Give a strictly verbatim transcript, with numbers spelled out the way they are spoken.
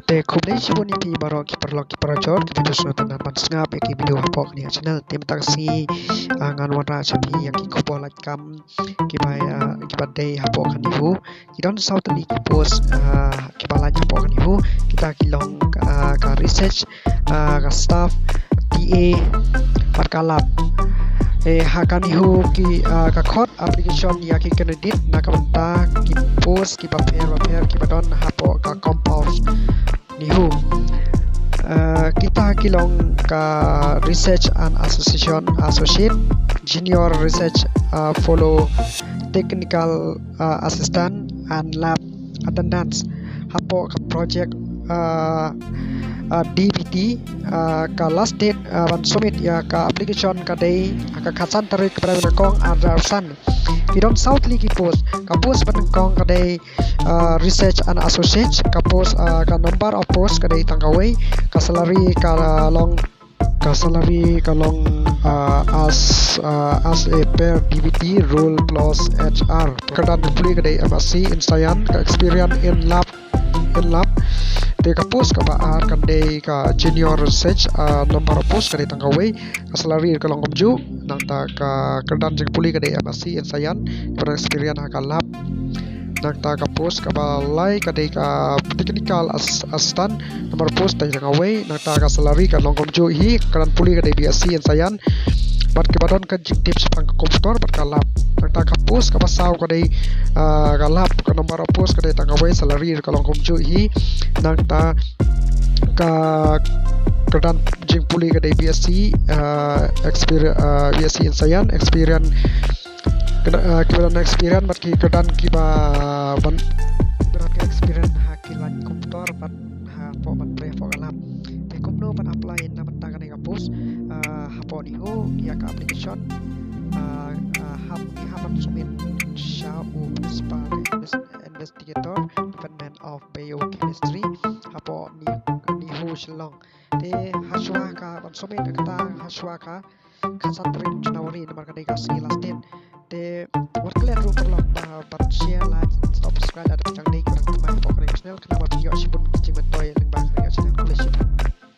Te khublei shibun ïa phi baroh ki paralok ki parajor kiba ju sngewtynnat ban sngap ïa ki video hapoh kane ka channel. Te mynta ka sngi, ah, ngan wanrah sha phi ïa ki khubor lait kam kiba, ah, kiba dei hapoh ka NEHU. Ki don saw tylli ki post, ah, kiba lait hapoh ka NEHU. Kita ki long, ah, ka research, ah, ka staff, T A bad ka lab. Eh, ha ka NEHU ki, ah, ka khot application ïa ki candidate na ka bynta ki post kiba pher bapher kiba don hapoh ka compound NEHU. Ah, kita ki long ka research and association, associate, junior research, ah, fellow, technical, ah, assistant and lab attendants. Hapoh ka project, ah, ah, D B T, ah, ka last date, ah, ban submit ïa ka application ka dei ha ka khatsan tarik ka bnai ba nyngkong ar hajar arphew san. Ki don saw tylli ki post. Ka post ba nyngkong ka dei, ah, research and associate. Ka post, ah, ka number of post ka dei tang kawei. Ka salary ka long, ka salary ka long, ah, as, ah, as a per D B T role plus H R. Ka kyrdan jingpule ka dei M Sc in Science, ka experience in lab, in lab. Te ka post kaba ar ka dei ka junior research, ah, number of post ka dei tang kawei. Ka salary ka long kumjuh, nangta ka kyrdan jingpule ka dei M Sc in Science, ka experience ha ka lab. Nangta ka post kaba lai ka dei ka technical as-, assistant, number post dei tang kawei, nangta ka salary ka long kumjuh hi, ka kyrdan pule ka dei B Sc in Science. Bad kiba don ka jingtip shaphang ka computer bad ka lab. Nangta ka post kaba saw ka dei, ah, ka lab, ka number of post ka dei tang kawei, salary ka long kumjuh hi. Nangta ka kyrdan jingpule ka dei B Sc, ah, exper-, ah, B Sc in Science, experience, kena, ah, kiba don experience bad ki kyrdan kiba ban, kiba don ka experience ha ki lait computer bad hapoh ban trei hapoh ka lab. Te kumno ban apply na bynta kane ka post, ah, hapoh NEHU, ïa ka application, ah, ah, hap, hap ban submit sha u principal invest-, investigator, Department of Biochemistry, hapoh NEHU, NEHU Shillong. Te hashwa ka ban submit kata, hashwa ka khatsan tarik January namar ka dei ka sngi last date. Te wat klet ruh paralok ba ban share, like, subscribe da pachang